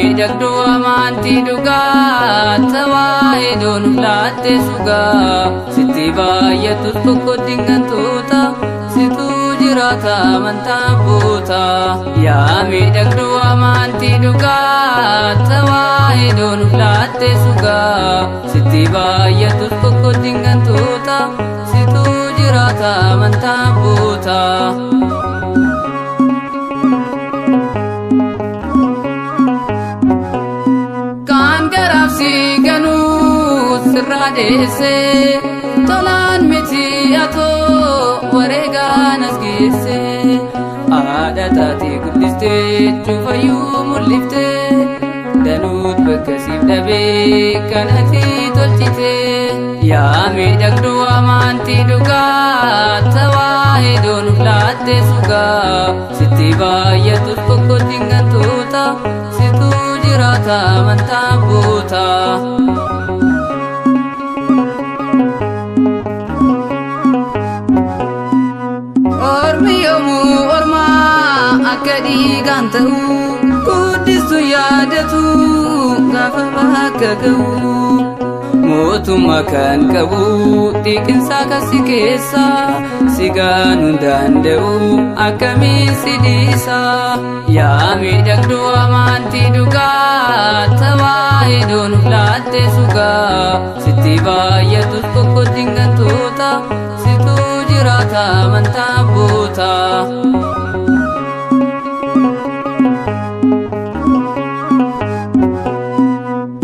Miidhagduu amantii dhugaa, tawaahidoo nuuf laatte sugaa. Sitti baay'atus kokkotiin gantoota, situ jiraata amantaa abboota. Yaa miidhagduu amantii dhugaa, tawaahidoo nuuf laatte sugaa. Sitti baay'atus kokkotiin gantoota, situ jiraata amantaa abboota. Kan garaaf si ganuu sirraa dheesse, tolaan miti atoo wareegaan as geesse. Haadha taatee guddistee cufayyuu mul'iftee, danuut bakka siif dhabee kan ati tolchite. Yaa miidhagduu amantii dhugaa, tawaahidoo nuuf laatte sugaa. Sitti baay'atus kokkotiin gantoota, situ jiraata amantaa abboota. Ormi yoomuu ormaa akka dhiigaan ta'u, guddistu yaadatu gaafa bakka ga'u. Mootummaa kan qabu xiiqinsaa kasi keessa, si gaanuu hin danda'u akkamiin si dhiisa. Yaa miidhagduu amantii dhugaa, tawaahidoo nuuf laatte sugaa. Sitti baay'atus kokkotiin gantoota, situ jiraata amantaa abboota.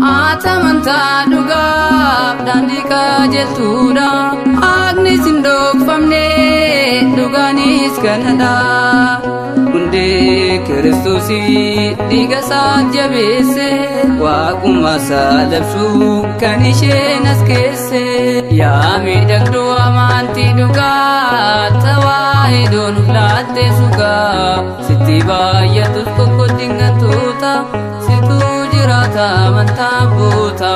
Ati amantaa dhugaaf daandii qajeeltuudha. Haqnis hin dhokfamne dhugaanis kanadha. Hundee Kiristoosii dhiiga isaa jabeesse, waaqummaa isaa labsuu kan isheen as keesse. Yaa miidhagduu amantii dhugaa, tawaahidoo nuuf laatte sugaa. Sitti baay'atus kokkotiin gantoota, situ jiraata amantaa abboota.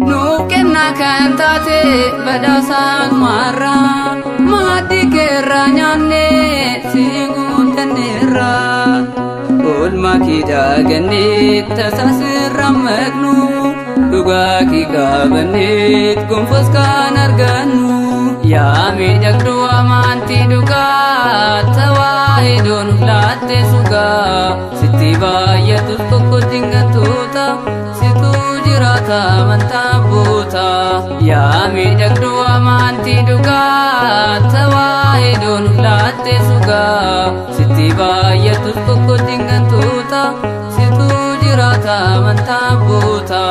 Nuuf kennaa kan taate badhaasaan maarraa, maaddii keerraa nyaannee siin guutanneerra. Oolmaa kee daagannee tasaa sirraa maqnu, dhugaa kee qabanneet gonfos kan argannu. Yaa miidhagduu amantii dhugaa, tawaahidoo nuuf laatte sugaa. Sitti baay'atus kokkotiin gantoota, situ jiraata amantaa abboota. Yaa miidhagduu amantii dhugaa, tawaahidoo nuuf laatte sugaa. Sitti baay'atus kokkotiin gantoota, situ jiraata amantaa abboota.